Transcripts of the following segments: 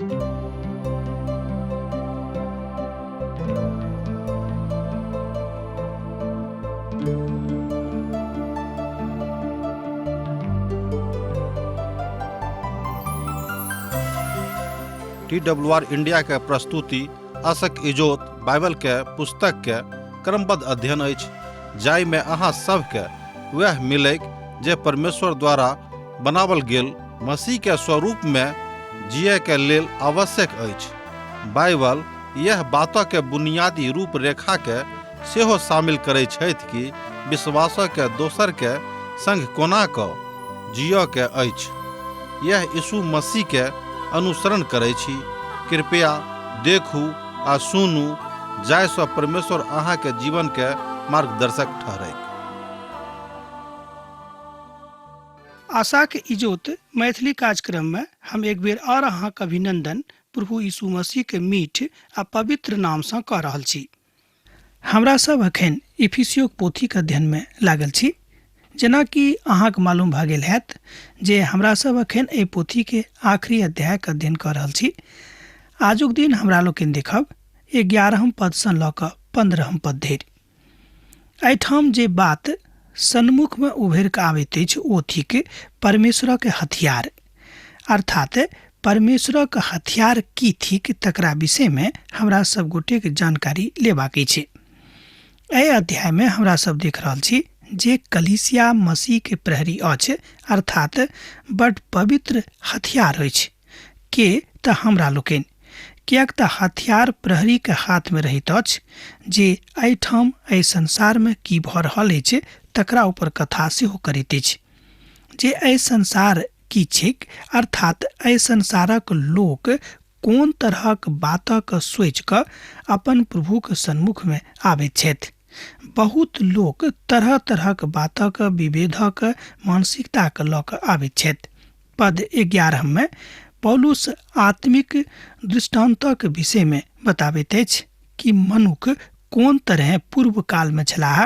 TWR India के प्रस्तुति आसक इजोत बाइबल के पुस्तक के क्रमबद्ध अध्ययन अछि, जाहिमे अहाँ सबके वएह मिलैक जे परमेश्वर द्वारा बनावल गेल मसीह के स्वरूप में जिए के लेल आवश्यक अछि। बाइबल यह बात के बुनियादी रूपरेखा के सेहो शामिल करै छथि कि विश्वास के दोसर के संग कोना क जिय के अछि। यह यीशु मसीह के अनुसरण करै छी। कृपया देखू आ सुनू जाहिसँ परमेश्वर अहाँके जीवन के मार्गदर्शक ठहरैक। आशाक इजोत मैथिली कार्यक्रम में हम एक बेर और अहाँक अभिनंदन प्रभु यीशु मसीह के मीठ आ पवित्र नाम सँ कऽ रहल छी। हमरा सब अखन इफिसियोक पोथीक अध्ययन में लागल छी। जेनाकि अहाँक मालूम भऽ गेल हैत जे हमरा सब अखन एहि पोथी के आखिरी अध्यायक अध्ययन कऽ रहल छी। आजुक दिन हमरा लोकनि देखब 11 पद सँ लऽ कऽ 15 पद धरि। एहिठाम जे बात सन्मुख में उभरि कऽ आबैत अछि ओ थिक परमेश्वरक हथियार, अर्थात परमेश्वरक हथियार की थिक तकरा विषय में हमरा सब गोटेक जानकारी लेबाक अछि। एहि अध्याय में हमरा सब देख रहल छी जे कलीसिया मसीह के प्रहरी अछि, अर्थात बड पवित्र हथियार अछि के तऽ हमरा लोकनि, किएक तऽ हथियार प्रहरी के हाथ में रहैत अछि जे एहिठाम एहि संसार में की भऽ रहल अछि तकरा ऊपर कथा सेहो करैत अछि जे एहि संसार की छैक, अर्थात एहि संसारक लोक कोन तरहक बातक सोचि कऽ अपन प्रभुक सन्मुख में आबैत छथि। बहुत लोक तरह तरहक बातक विभेदक मानसिकताक लऽ कऽ आबैत छथि। पद 11 में पौलुस आत्मिक दृष्टान्तक विषय में बताबैत अछि कि मनुख कोन तरह पूर्व काल में छलाह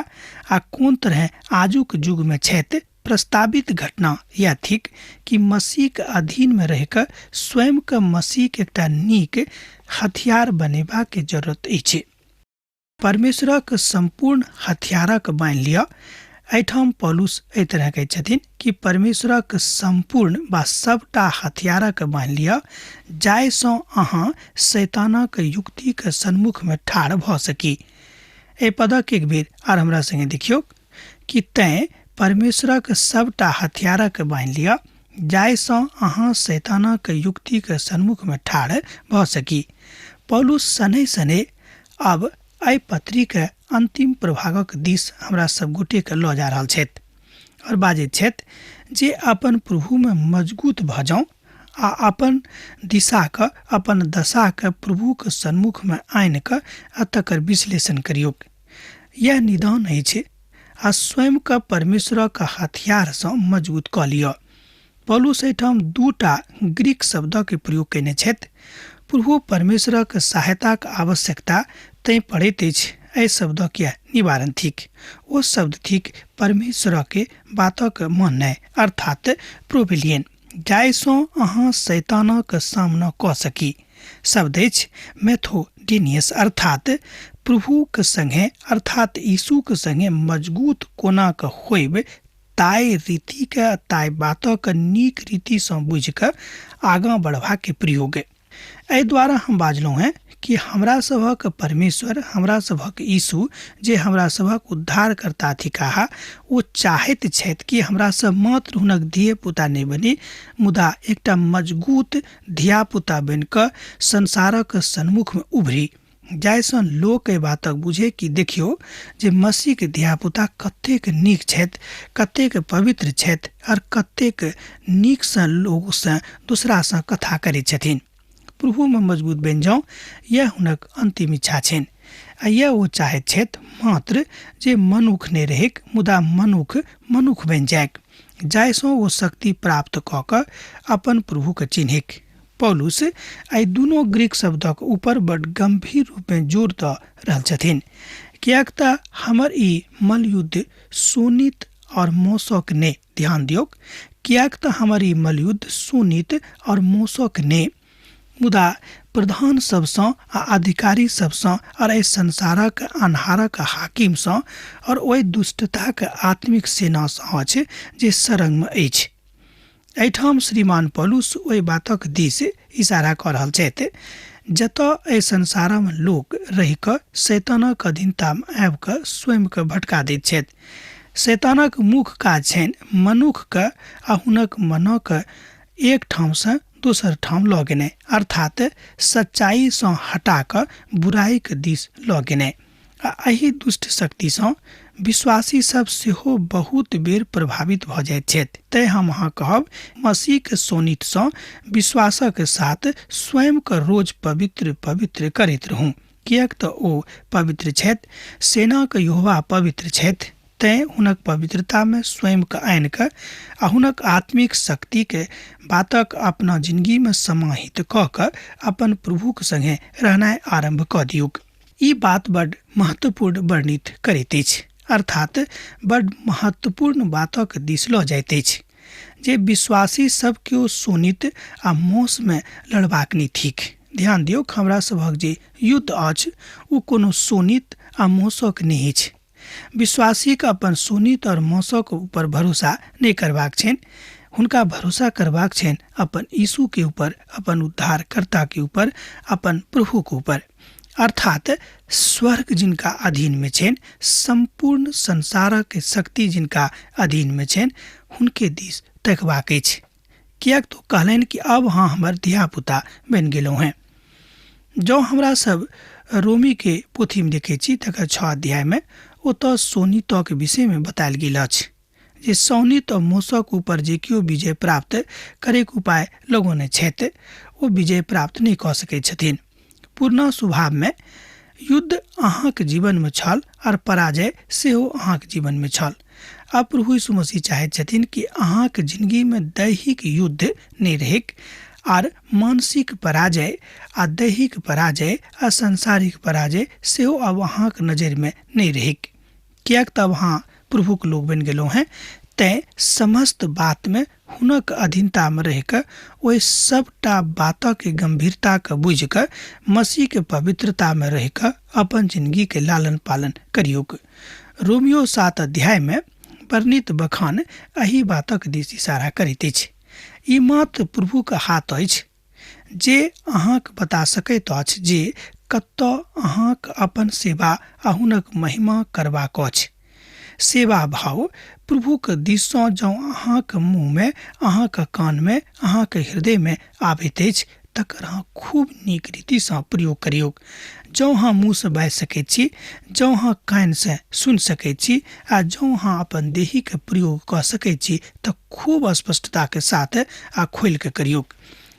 आ कोन तरह आजुक युग में छथि। प्रस्तावित घटना यह थिक कि मसीह के अधीन में रहिकऽ स्वयं के मसीह के एकटा नीक हथियार बनेबाक के जरूरत अछि। परमेश्वरक सम्पूर्ण हथियारक बान्हि लिअ। एहिठाम पौलुस एहि तरह कहै छथिन कि परमेश्वरक सम्पूर्ण वा सबटा हथियारक बान्हि लिअ जाहिसँ अहाँ शैतानक युक्तिक सन्मुखमे ठाढ़ भऽ सकी। एहि पदक एक बेर आर हमरा संगे देखियौ कि तैं परमेश्वरक सबटा हथियारक बान्हि लिअ जाहिसँ अहाँ शैतानक युक्तिक सन्मुखमे ठाढ़ भऽ सकी। पौलुस शनैः शनैः अब एहि पत्रीक अंतिम प्रभागक दिस हमरा सब गोटेके लऽ जा रहल छथि और बाजैत छथि जे अपन प्रभुमे मजगूत भऽ जाउ आ अपन दिशाके अपन दशाके प्रभुक सन्मुखमे आनि कऽ आ तकर विश्लेषण करियौक। यह निदान अछि आ स्वयंके परमेश्वरक हथियारसँ मजबूत कऽ लिअ। पौलुस एहिठाम दूटा ग्रीक शब्दक प्रयोग कयने छथि। प्रभु परमेश्वरक सहायताक आवश्यकता तैं पड़ैत अछि, एहि शब्दक यह निवारण थिक। ओ शब्द थिक परमेश्वरक बातक माननाइ, अर्थात प्रोविलियन, जाहिसँ अहाँ शैतानक सामना कऽ सकी। शब्द अछि मेथोडिनियस, अर्थात प्रभुक संगे, अर्थात यीशुक संगे मजबूत कोना कऽ होइब ताहि रीतिके ताहि बातक नीक रीतिसँ बुझि कऽ आगाँ बढ़बाके प्रयोग। एहि द्वारा हम बाजलहुँ हेँ कि हमरा सभक परमेश्वर, हमरा सभक यीशु जे हमरा सभक उद्धारकर्ता थिकाह, ओ चाहैत छथि कि हमरा सब मात्र हुनक धियपुता नहि बनी, मुदा एकटा मजगूत धियापुता बनि कऽ संसारक सन्मुखमे उभरी, जाहिसँ लोक एहि बातक बुझे कि देखियौ जे मसीहके धियापुता कतेक नीक छथि, कतेक पवित्र छथि और कतेक नीकसँ लोकसँ दोसरासँ कथा करैत छथिन। प्रभुमे मजबूत बनि जाउ, यह हुनक अंतिम इच्छा छनि आ यह ओ चाहैत छथि मात्र जे मनुख नहि रहैक, मुदा मनुख मनुख बनि जाइक, जाहिसँ ओ शक्ति प्राप्त कऽ कऽ अपन प्रभुके चिन्हैक। पौलुस एहि दुनू ग्रीक शब्दक ऊपर बड गंभीर रूपमे जोर दऽ रहल छथिन, किएक तऽ हमर ई मलयुद्ध शोणित और मौसक ने, ध्यान दियौक, किएक तऽ हमर ई मलयुद्ध शोणित और मौसक ने, मुदा प्रधान सबसँ आ अधिकारी सबसँ और एहि संसारक अन्हारक हाकिमसँ और ओहि दुष्टताक आत्मिक सेनासँ अछि जे सरंगमे अछि। एहिठाम श्रीमान पौलुस ओहि बातक दिस इशारा कऽ रहल छथि जतऽ एहि संसारमे लोक रहि कऽ शैतानक अधीनतामे आबि कऽ स्वयंके भटका दैत छथि। शैतानक मुख्य काज छनि मनुखके आ हुनक मनके एक ठामसँ दोसर ठाम लऽ गेनाइ, अर्थात सच्चाइसँ हटा कऽ बुराइके दिस लऽ गेनाइ। आ एहि दुष्ट शक्तिसँ विश्वासी सब सेहो बहुत बेर प्रभावित भऽ जाइत छथि। तैँ हम अहाँ कहब, मसीहके शोणितसँ विश्वासक साथ स्वयंके रोज पवित्र पवित्र करैत रहू, किएक तऽ ओ पवित्र छथि। सेनाके यहोवा पवित्र छथि, तैँ हुनक पवित्रतामे स्वयंके आनि कऽ आ हुनक आत्मिक शक्तिके बातक अपना जिंदगीमे समाहित कऽ कऽ अपन प्रभुके संगे रहनाइ आरम्भ कऽ दियौक। ई बात बड महत्वपूर्ण वर्णित करैत अछि, अर्थात बड महत्वपूर्ण बातक दिस लऽ जाइत अछि जे विश्वासी सब केओ शोणित आ मौसमे लड़बाक नहि थिक। ध्यान दियौक, हमरा सभक जे युद्ध अछि ओ कोनो शोणित आ मौसक नहि अछि। विश्वासीके अपन शोणित और मौसक ऊपर भरोसा नहि करबाक छनि, हुनका भरोसा करबाक छनि अपन यीशु के ऊपर, अपन उद्धारकर्ता के ऊपर, अपन प्रभु के ऊपर। अर्थात स्वर्ग जिनका अधीनमे छनि, सम्पूर्ण संसारक शक्ति जिनका अधीनमे छनि, हुनके दिस तकबाक अछि। किएक तऽ कहलनि कि अब अहाँ हमर धियापुता बनि गेलहुँ हेँ। जँ हमरा सब रोमीके पोथीमे देखै छी तकर 6 अध्यायमे ओतऽ शोणितक विषयमे बतायल गेल अछि जे शोणित आ मौसक ऊपर जे केओ विजय प्राप्त करैके उपाय लगौने छथि ओ विजय प्राप्त नहि कऽ सकैत छथिन। पुरना स्वभावमे युद्ध अहाँके जीवनमे छल और पराजय सेहो अहाँके जीवनमे छल। आब प्रभु यीशु मसीह चाहैत छथिन कि अहाँके जिंदगीमे दैहिक युद्ध नहि रहैक आर मानसिक पराजय आ दैहिक पराजय आ सांसारिक पराजय सेहो आब अहाँके नजरिमे नहि रहैक, किएक तऽ अब अहाँ प्रभुके लोक बनि गेलहुँ हेँ। तैँ समस्त बातमे हुनक अधीनतामे रहि कऽ ओहि सबटा बातके गंभीरताके बुझि कऽ मसीहके पवित्रतामे रहि कऽ अपन जिंदगीके लालन पालन करियौक। रोमियो 7 अध्यायमे वर्णित बखान एहि बातक दिस इशारा करैत अछि। ई मात्र प्रभुके हाथ अछि जे अहाँके बता सकैत अछि जे कतऽ अहाँके अपन सेवा आ हुनक महिमा करबाक अछि। सेवा भाव प्रभुके दिससँ जँ अहाँके मुँहमे, अहाँके कानमे, अहाँके हृदयमे आबैत अछि तकर अहाँ खूब नीक रीतिसँ प्रयोग करियौक। जँ अहाँ मुँहसँ बाजि सकैत छी, जँ अहाँ कानसँ सुनि सकैत छी आ जँ अहाँ अपन देहीके प्रयोग कऽ सकैत छी तऽ खूब स्पष्टताके साथ आ खोलिके करियौक।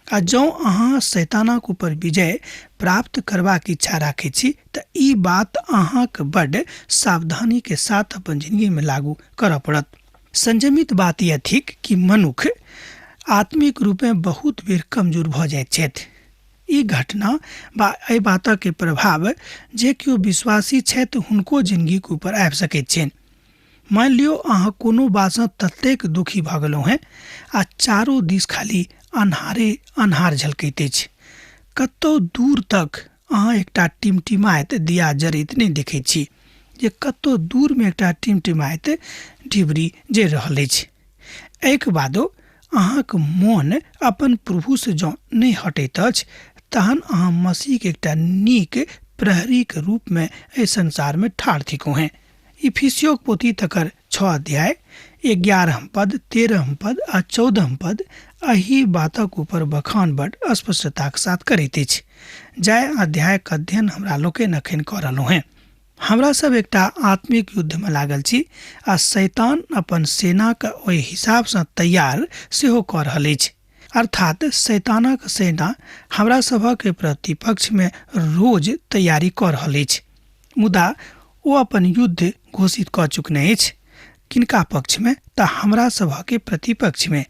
आ जँ अहाँ शैतानक ऊपर विजय प्राप्त करबाक इच्छा राखै छी तऽ ई बात अहाँके बड्ड सावधानीके साथ अपन जिंदगीमे लागू करऽ पड़त। संयमित बात यह थिक कि मनुख आत्मिक रूपे बहुत बेर कमजोर भऽ जाइत छथि। ई घटना बा एहि बातके प्रभाव जे केओ विश्वासी छथि हुनको जिंदगीके ऊपर आबि सकैत छनि। मानि लियौ अहाँ कोनो बातसँ ततेक दुखी भऽ गेलहुँ हेँ आ चारो दिस खाली अन्हारे अन्हार झलकैत अछि, कतहु दूर तक अहाँ एकटा टिमटिमाइत दिया जरैत नहि देखैत छी जे कतहु दूरमे एकटा टिमटिमाइत ढिबरी जरि रहल अछि। एहिके बादो अहाँके मोन अपन प्रभुसँ जँ नहि हटैत अछि तहन अहाँ मसीहके एकटा नीक प्रहरीके रूपमे एहि संसारमे ठाढ़ थिकहुँ हेँ। इफिसियोक पोथी तकर 6 अध्याय 11 पद, 13 पद आ 14 पद एहि बातक ऊपर बखान बड स्पष्टताक साथ करैत अछि, जाहि अध्यायक अध्ययन हमरा लोकनि अखन कऽ रहलहुँ हेँ। हमरा सब एकटा आत्मिक युद्धमे लागल छी आ शैतान अपन सेनाके ओहि हिसाबसँ तैयार सेहो कऽ रहल अछि। अर्थात शैतानक सेना हमरा सभक प्रतिपक्षमे रोज तैयारी कऽ रहल अछि, मुदा ओ अपन युद्ध घोषित कऽ चुकने अछि। किनका पक्षमे? तऽ हमरा सभके प्रतिपक्षमे,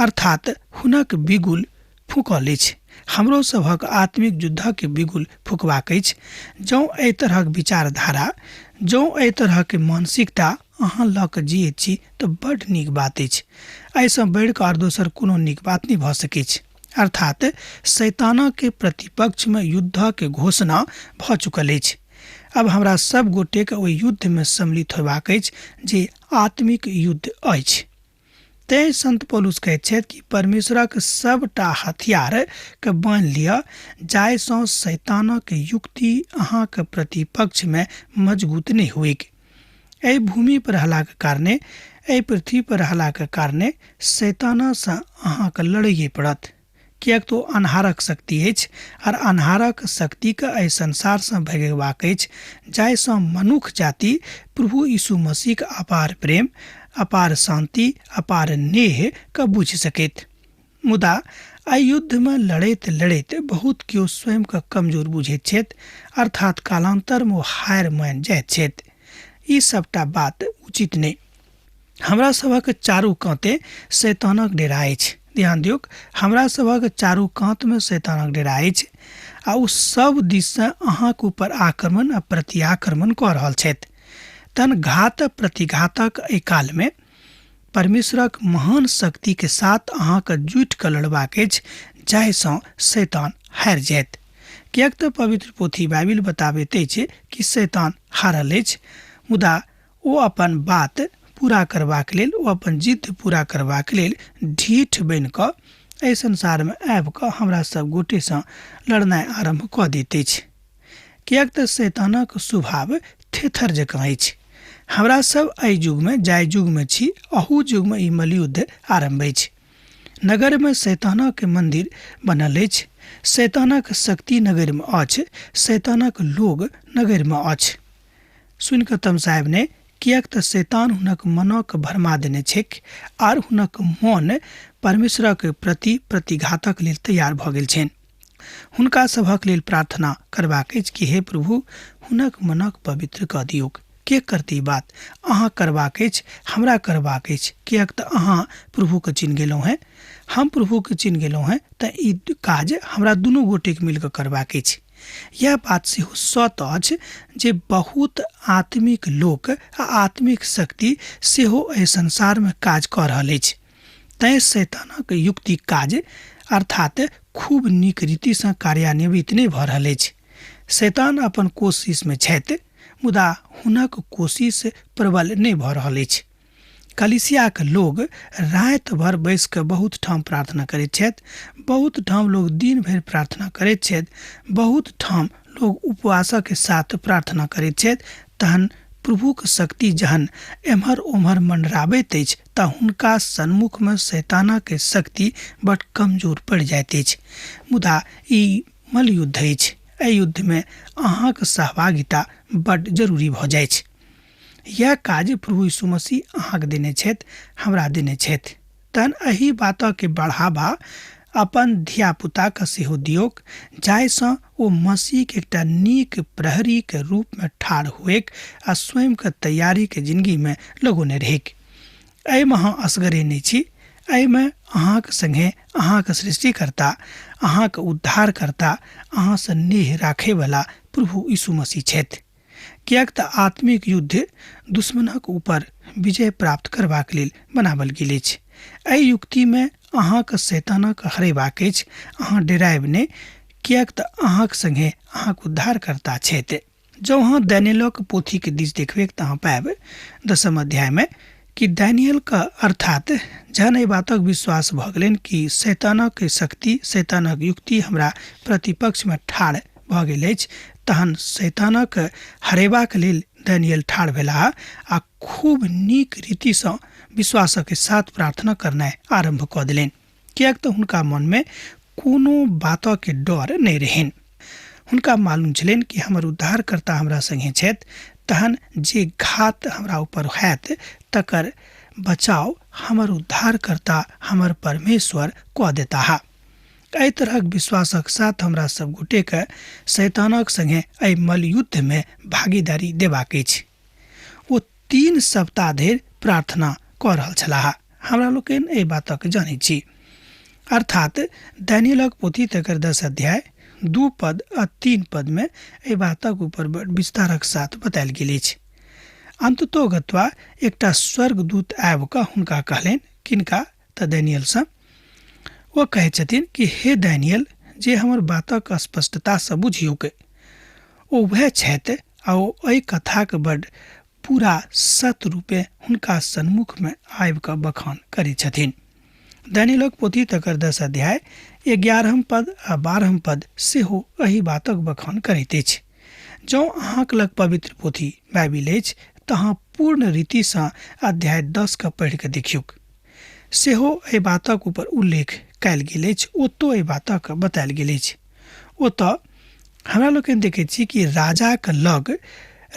अर्थात हुनक बिगुल फूकल अछि। हमरो सभक आत्मिक युद्धके बिगुल फूकबाक अछि। जँ एहि तरहक विचारधारा, जँ एहि तरहक मानसिकता अहाँ लऽ कऽ जियैत छी तऽ बड्ड नीक बात अछि। एहिसँ बढ़िकऽ आओर दोसर कोनो नीक बात नहि भऽ सकैछ। अर्थात शैतानके प्रतिपक्षमे युद्धके घोषणा भऽ चुकल अछि। अब हमरा सब गोटेके ओहि युद्धमे सम्मिलित होयबाक अछि जे आत्मिक युद्ध अछि। तेँ संत पौलुस कहैत छथि कि परमेश्वरक सबटा हथियारके बान्हि लिअ, जाहिसँ शैतानक युक्ति अहाँके प्रतिपक्षमे मजगूत नहि होइक। एहि भूमि पर रहलाक कारणे, एहि पृथ्वी पर रहलाक कारणे शैतानसँ अहाँके लड़ैए पड़त, किएक तऽ ओ अन्हारक शक्ति अछि आर अन्हारक शक्तिके एहि संसारसँ भगेबाक अछि, जाहिसँ मनुख जाति प्रभु यीशु मसीहके अपार प्रेम, अपार शान्ति, अपार नेहके बुझि सकैत। मुदा एहि युद्धमे लड़ैत लड़ैत बहुत केओ स्वयंके कमजोर बुझैत छथि, अर्थात कालान्तरमे ओ हारि मानि जाइत छथि। ई सबटा बात उचित नहि। हमरा सभक चारू काते शैतानक डेरा अछि। ध्यान दियौक, हमरा सभक चारू कातमे शैतानक डेरा अछि आ ओ सब दिससँ अहाँके ऊपर आक्रमण आ प्रतिआक्रमण कऽ रहल छथि। तहन घात प्रतिघातक एहि कालमे परमेश्वरक महान शक्तिके साथ अहाँके जुटि कऽ लड़बाक अछि, जाहिसँ शैतान हारि जायत। किएक तऽ पवित्र पोथी बाइबिल बताबैत अछि कि शैतान हारल अछि, मुदा ओ अपन बात पूरा करबाक लेल, ओ अपन जिद्द पूरा करबाक लेल ढीठ बनि कऽ एहि संसारमे आबि कऽ हमरा सब गोटेसँ लड़नाइ आरम्भ कऽ दैत अछि। किएक तऽ शैतानक स्वभाव थेथर जकाँ अछि। हमरा सब एहि युगमे, जाहि युगमे छी, अहू युगमे ई मल्लयुद्ध आरम्भ अछि। नगरमे शैतानक मन्दिर बनल अछि, शैतानक शक्ति नगरमे अछि, शैतानक लोग नगरमे अछि। सुनि कऽ तमसायब नहि, किएक तऽ शैतान हुनक मनक भरमा देने छैक आर हुनक मन परमेश्वरक प्रति प्रतिघातक लेल तैयार भऽ गेल छनि। हुनका सभक लेल प्रार्थना करबाक अछि कि हे प्रभु, हुनक मनक पवित्र कऽ दियौक। के करती बात? अहाँ करबाक अछि, हमरा करबाक अछि, किएक तऽ अहाँ प्रभुके चिन्ह गेलहुँ हेँ, हम प्रभुके चिन्ह गेलहुँ हेँ, तऽ ई काज हमरा दुनू गोटेके मिलि कऽ करबाक अछि। यह बात सेहो सत्य अछि जे बहुत आत्मिक लोक आ आत्मिक शक्ति सेहो एहि संसारमे काज कऽ रहल अछि। तैँ शैतानक युक्ति काज अर्थात खूब नीक रीतिसँ कार्यान्वित नहि भऽ रहल अछि। शैतान अपन कोशिशमे छथि, मुदा हुनक कोशिश प्रबल नहि भऽ रहल अछि। कलिसियाके लोग राति भरि बैस कऽ बहुत ठाम प्रार्थना करैत छथि, बहुत ठाम लोग दिन भरि प्रार्थना करैत छथि, बहुत ठाम लोग उपवासके साथ प्रार्थना करैत छथि। तहन प्रभुक शक्ति जहन एम्हर ओम्हर मंडराबैत अछि तऽ हुनका सन्मुखमे शैतानक शक्ति बड कमजोर पड़ि जाइत अछि। मुदा ई मल्लयुद्ध अछि, एहि युद्धमे अहाँक सहभागिता बड जरूरी भऽ जाइछ। यह काज प्रभु यीशु मसीह अहाँके देने छथि, हमरा देने छथि। तहन एहि बातके बढ़ावा अपन धियापुताके सेहो दियौक, जाहिसँ ओ मसीहके एकटा नीक प्रहरीके रूपमे ठाढ़ होइक आ स्वयंके तैयारीके जिंदगीमे लगौने रहैक। एहिमे अहाँ असगरे नहि छी, एहिमे अहाँके संगे अहाँके सृष्टिकर्ता, अहाँके उद्धारकर्ता, अहाँसँ नेह राखैवला प्रभु यीशु मसीह छथि। किएक तऽ आत्मिक युद्ध दुश्मनक ऊपर विजय प्राप्त करबाक लेल बनाओल गेल अछि। एहि युक्तिमे अहाँके शैतानक हरेबाक अछि, अहाँ डेरायब नहि, किएक तऽ अहाँक संगे अहाँक उद्धारकर्ता छथि। जँ अहाँ दानियलक पोथीके दिस देखबै तऽ अहाँ पायब 10 अध्यायमे कि दानियलके, अर्थात जहन एहि बातक विश्वास भऽ गेलनि कि शैतानक शक्ति, शैतानक युक्ति हमरा प्रतिपक्षमे ठाढ़ भऽ गेल अछि, तहन शैतानक हरेबाक लेल दानियल ठाढ़ भेलाह आ खूब नीक रीतिसँ विश्वासक साथ प्रार्थना करनाइ आरम्भ कऽ देलनि, किएक तऽ हुनका मनमे कोनो बातके डर नहि रहनि। हुनका मालूम छलनि कि हमर उद्धारकर्ता हमरा संगे छथि, तहन जे घात हमरा ऊपर हैत तकर बचाव हमर उद्धारकर्ता हमर परमेश्वर कऽ देताह। एहि तरहक विश्वासक साथ हमरा सब गोटेके शैतानक संगे एहि मल्लयुद्धमे भागीदारी देबाक अछि। ओ 3 सप्ताह धरि प्रार्थना कऽ रहल छलाह। हमरा लोकनि एहि बातक जानै छी। अर्थात दानियलक पोथी तकर 10 अध्याय 2 पद आ 3 पदमे एहि बातक ऊपर बड़ विस्तारक साथ बतायल गेल अछि। अंततोगत्वा एकटा स्वर्गदूत आबि कऽ हुनका कहलनि, किनका? तऽ दानियलसँ, ओ कहै छथिन कि हे डैनियल, जे हमर बातक स्पष्टतासँ बुझियौक। ओ वएह छथि आ ओ एहि कथाक बड पूरा सत रूपे हुनका सन्मुखमे आबि कऽ बखान करै छथिन। दानियलक पोथी तकर 10 अध्याय 11 पद आ 12 पद सेहो एहि बातक बखान करैत अछि। जँ अहाँक लग पवित्र पोथी बाइबिल अछि तऽ अहाँ पूर्ण रीतिसँ अध्याय 10 के पढ़ि कऽ देखियौक। सेहो एहि बातक ऊपर उल्लेख कयल गेल अछि, ओतौ एहि बातक बतायल गेल अछि। ओतऽ हमरा लोकनि देखैत छी कि राजाक लग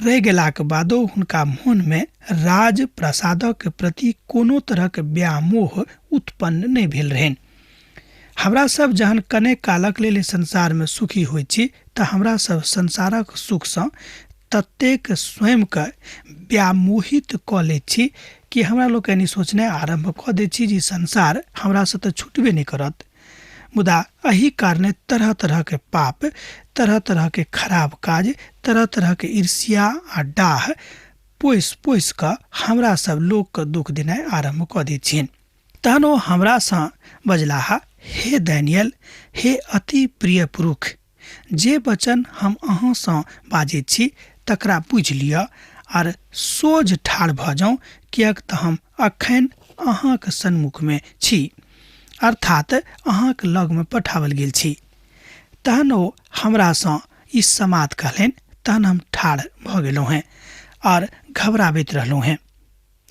रहि गेलाक बादो हुनका मोनमे राज प्रसादक प्रति कोनो तरहक व्यामोह उत्पन्न नहि भेल रहनि। हमरा सब जहन कने कालक लेल संसारमे सुखी होइत छी तऽ हमरा सब संसारक सुखसँ ततेक स्वयंके व्यामोहित कऽ लैत छी कि हमरा लोकनि सोचनाइ आरम्भ कऽ दैत छी जे संसार हमरासँ तऽ छुटबे नहि करत। मुदा एहि कारणे तरह तरहके पाप, तरह तरहके खराब काज, तरह तरहके ईर्ष्या आ डाह पोसि पोसि कऽ हमरा सब लोकके दुख देनाइ आरम्भ कऽ दैत छियनि। तहन ओ हमरासँ बजलाह, हे डैनियल, हे अति प्रिय पुरुष, जे वचन हम अहाँसँ बाजैत छी तकरा बुझि लिअ आर सोझ ठाढ़ भऽ जाउ, किएक तऽ हम अखन अहाँक सन्मुखमे छी, अर्थात अहाँक लगमे पठाओल गेल छी। तहन ओ हमरासँ ई समाद कहलनि, तहन हम ठाढ़ भऽ गेलहुँ हेँ आर घबराबैत रहलहुँ हेँ।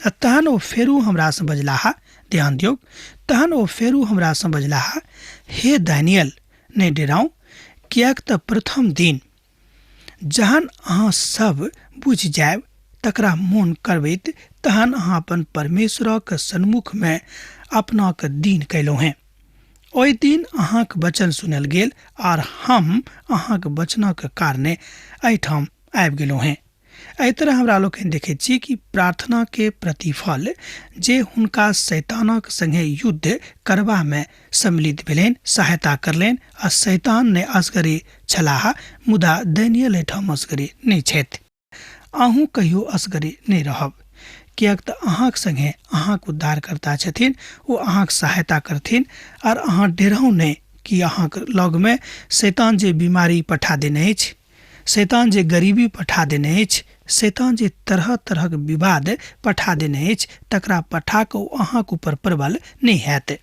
आ तहन ओ फेरू हमरासँ बजलाह, ध्यान दियौक, तहन ओ फेरू हमरासँ बजलाह, हे दानियल, नहि डेराउ, किएक तऽ प्रथम दिन जहन अहाँ सब बुझि जायब तकरा मोन करबैत तहन अहाँ अपन परमेश्वरक सन्मुखमे अपनाके दीन कयलहुँ हेँ। ओहि दिन अहाँक वचन सुनल गेल आर हम अहाँक वचनक कारणे एहिठाम आबि गेलहुँ हेँ। एहि तरह हमरा लोकनि देखैत छी कि प्रार्थना के प्रतिफल जे हुनका शैतानक संगे युद्ध करबामे सम्मिलित भेलनि, सहायता करलनि आ शैतान नहि असगरे छलाह, मुदा दैनियल एहिठाम असगरे नहि छथि। अहूँ कहियो असगरे नहि रहब, किएक तऽ अहाँक संगे अहाँक उद्धारकर्ता छथिन, ओ अहाँक सहायता करथिन आर अहाँ डेराउ नहि कि अहाँक लगमे शैतान जे बीमारी पठा देने अछि, शैतान जे गरीबी पठा देने अछि, शैतान जे तरह तरहक विवाद पठा देने अछि, तकरा पठा कऽ ओ अहाँक ऊपर प्रबल नहि हैत,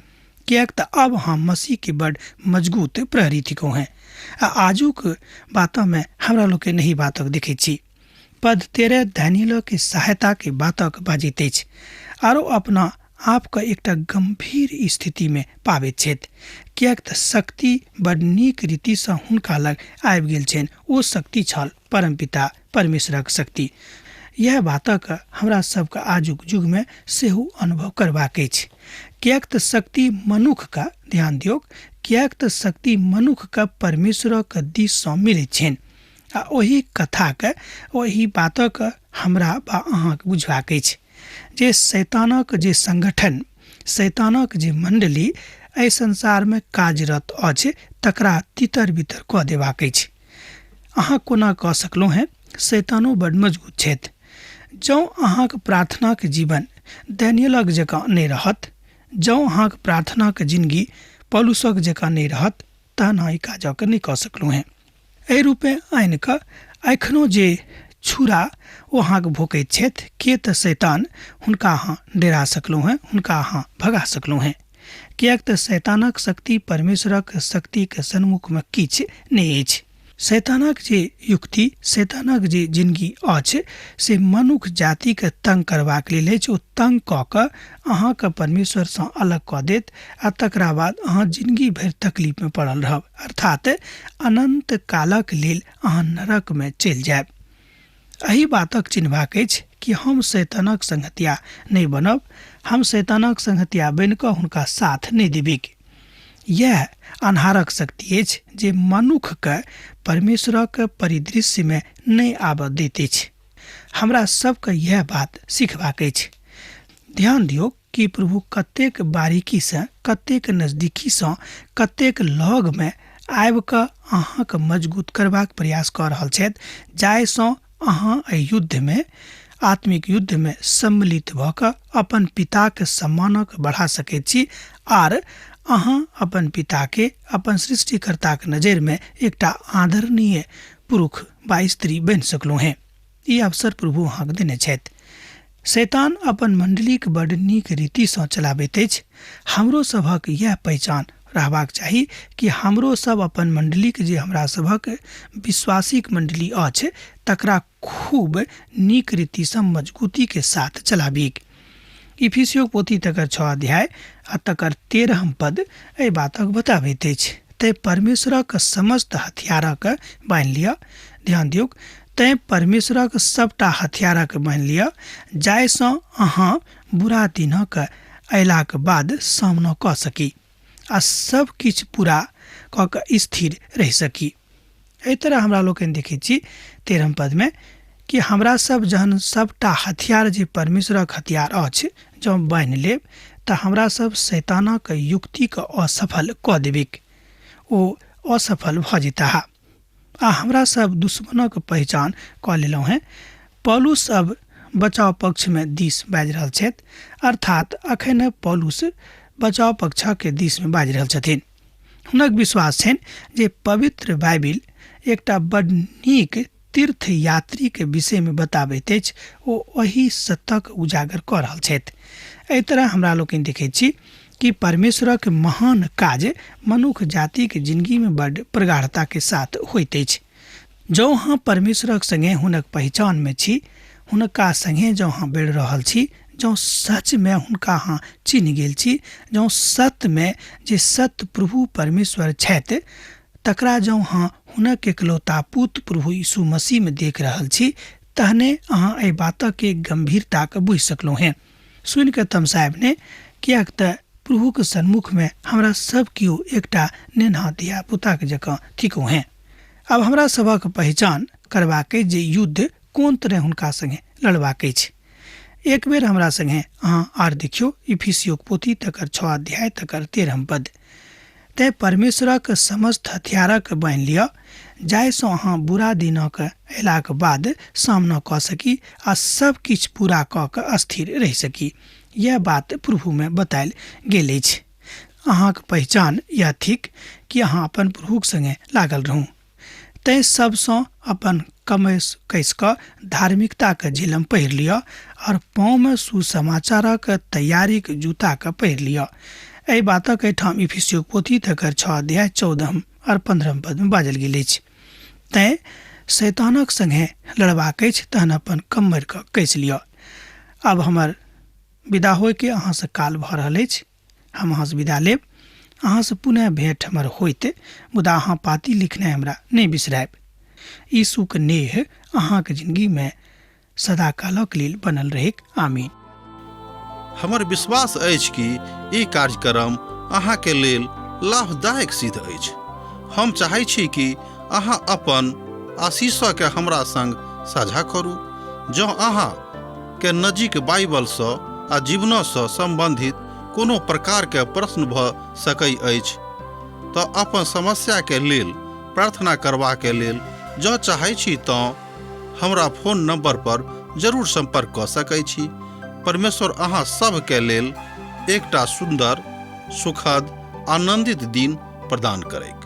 किएक तऽ आब अहाँ मसीहके बड मजगूत प्रहरी थिकहुँ हेँ। आ आजुक बातमे हमरा लोकनि एहि बातक देखैत छी। पद 13 दानियलके सहायताके बातक बाजैत अछि आरो अपना आपके एकटा गम्भीर स्थितिमे पाबैत छथि, किएक तऽ शक्ति बड नीक रीतिसँ हुनका लग आबि गेल छनि। ओ शक्ति छल परमपिता परमेश्वरक शक्ति। इएह बातक हमरा सबके आजुक युगमे सेहो अनुभव करबाक अछि, किएक तऽ शक्ति मनुखके, ध्यान दियौक, किएक तऽ शक्ति मनुखके परमेश्वरक दिससँ मिलैत छनि। आ ओहि कथाके, ओहि बातक हमरा वा अहाँके बुझबाक अछि जे शैतानक जे संगठन, शैतानक जे मंडली एहि संसारमे कार्यरत अछि तकरा तितर बितर कऽ देबाक अछि। अहाँ कोना कऽ सकलहुँ हेँ? शैतानो बड मजबूत छथि। जँ अहाँक प्रार्थनाक जीवन डैनियलक जकाँ नहि रहत, जँ अहाँक प्रार्थनाक जिनगी पौलुसक जकाँ नहि रहत, तहन अहाँ ई काजक नहि कऽ सकलहुँ हेँ। एहि रूपे आनि कऽ एखनो जे छुरा ओ अहाँके भोकैत छथि, के तऽ शैतान, हुनका अहाँ डेरा सकलहुँ हेँ, हुनका अहाँ भगा सकलहुँ हेँ, किएक तऽ शैतानक शक्ति परमेश्वरक शक्तिके सन्मुखमे किछु नहि अछि। शैतानक जे युक्ति, शैतानक जे जिनगी अछि से मनुख जातिके तंग करबाक लेल अछि। ओ तंग कऽ कऽ अहाँके परमेश्वरसँ अलग कऽ देत आ तकरा बाद अहाँ जिनगी भरि तकलीफमे पड़ल रहब, अर्थात अनन्त कालक लेल अहाँ नरकमे चलि जायब। एहि बातक चिन्हबाक अछि कि हम शैतानक संगतिया नहि बनब, हम शैतानक संगतिया बनि कऽ हुनका साथ नहि देबिक। इएह अन्हारक शक्ति अछि जे मनुखके परमेश्वरक परिदृश्यमे नहि आबऽ दैत अछि। हमरा सबके इएह बात सिखबाक अछि। ध्यान दियौ कि प्रभु कतेक बारीकीसँ, कतेक नजदीकीसँ, कतेक लगमे आबि कऽ अहाँके मजगूत करबाक प्रयास कऽ रहल छथि, जाहिसँ अहाँ एहि युद्धमे, आत्मिक युद्धमे सम्मिलित भऽ कऽ अपन पिताके सम्मानक बढ़ा सकैत छी आर अहाँ अपन पिताके, अपन सृष्टिकर्ताक नजरिमे एकटा आदरणीय पुरुष वा स्त्री बनि सकलहुँ हेँ। ई अवसर प्रभु अहाँके देने छथि। शैतान अपन मण्डलीक बड्ड नीक रीतिसँ चलाबैत अछि। हमरो सभक इएह पहिचान रहबाक चाही कि हमरो सब अपन मण्डलीक, जे हमरा सभक विश्वासीक मण्डली अछि, तकरा खूब नीक रीतिसँ मजगूतीके साथ चलाबीक। इफिसियोक पोथी तकर 6 अध्याय आ तकर 13 पद एहि बातक बताबैत अछि। तैँ परमेश्वरक समस्त हथियारक बान्हि लिअ। ध्यान दियौक, तैँ परमेश्वरक सबटा हथियारक बान्हि लिअ, जाहिसँ अहाँ बुरा दिनक अयलाक बाद सामना कऽ सकी आ सब किछु पूरा कऽ कऽ स्थिर रहि सकी। एहि तरह हमरा लोकनि देखैत छी 13 पदमे कि हमरा सब जहन सबटा हथियार जे परमेश्वरक हथियार अछि जँ बान्हि लेब तऽ हमरा सब शैतानक युक्तिके असफल कऽ देबिक, ओ असफल भऽ जेताह। आ हमरा सब दुश्मनक पहिचान कऽ लेलहुँ हेँ। पौलुस अब बचाव पक्षमे दिस बाजि रहल छथि, अर्थात अखन पौलुस बचाव पक्षके दिसमे बाजि रहल छथिन। हुनक विश्वास छनि जे पवित्र बाइबिल एकटा बड्ड नीक तीर्थ यात्रीके विषयमे बताबैत अछि, ओ ओहि सत्यक उजागर कऽ रहल छथि। एहि तरह हमरा लोकनि देखैत छी कि परमेश्वरक महान काज मनुख जातिक जिंदगीमे बड्ड प्रगाढ़ताके साथ होइत अछि। जँ अहाँ परमेश्वरक संगे हुनक पहिचानमे छी, हुनका संगे जँ अहाँ बढ़ि रहल छी, जँ सचमे हुनका अहाँ चिन्ह गेल छी, जँ सत्यमे जे सत्य प्रभु परमेश्वर छथि तकरा जँ अहाँ हुनक एकलौता पुत्र प्रभु यीशु मसीहमे देख रहल छी, तहने अहाँ एहि बातके गम्भीरताके बुझि सकलहुँ हेँ। सुनि कऽ तमसायब नहि, किएक तऽ प्रभुक सन्मुखमे हमरा सब केओ एकटा नेन्हा धियापुताक जकाँ थिकहुँ हेँ। आब हमरा सभक पहिचान करबाक अछि जे युद्ध कोन तरहे हुनका संगे लड़बाक अछि। एक बेर हमरा संगे अहाँ आर देखियौ इफिसियोक पोथी तकर 6 अध्याय तकर 13 पद। तैँ परमेश्वरक समस्त हथियारक बान्हि लिअ, जाहिसँ अहाँ बुरा दिनक अयलाक बाद सामना कऽ सकी आ सब किछु पूरा कऽ कऽ स्थिर रहि सकी। यैह बात प्रभुमे बतायल गेल अछि। अहाँक पहिचान यैह थिक कि अहाँ अपन प्रभुक संगे लागल रहू। तैँ सबसँ अपन कमर कसि कऽ धार्मिकताक झिलम पहिर लिअ आओर पाँवमे सुसमाचारक तैयारीक जूताके पहिर लिअ। एहि बातक एहिठाम इफिसियोक पोथी तकर 6 अध्याय 14 आओर 15 पदमे बाजल गेल अछि। तैँ शैतानक संगे लड़बाक अछि तहन अपन कमरके कसि लिअ। आब हमर विदा होइके अहाँसँ काल भऽ रहल अछि। हम अहाँसँ विदा लेब। अहाँसँ पुनः भेंट हमर होइत, मुदा अहाँ पाती लिखनाइ हमरा नहि बिसरायब। यीशुक नेह अहाँक जिंदगीमे सदाकालक लेल बनल रहैक। आमीन। हमर विश्वास अछि कि ई कार्यक्रम अहाँके लेल लाभदायक सिद्ध अछि। हम चाहै छी कि अहाँ अपन आशीषके हमरा संग साझा करू। जँ अहाँ के नजीक बाइबलसँ आ जीवनसँ सम्बन्धित कोनो प्रकारके प्रश्न भऽ सकै अछि तऽ अपन समस्याके लेल प्रार्थना करबाके लेल जँ चाहै छी तँ हमरा फोन नंबर पर जरूर संपर्क कऽ सकै छी। परमेश्वर अहाँ सभके लेल एकटा सुन्दर, सुखद, आनंदित दिन प्रदान करैक।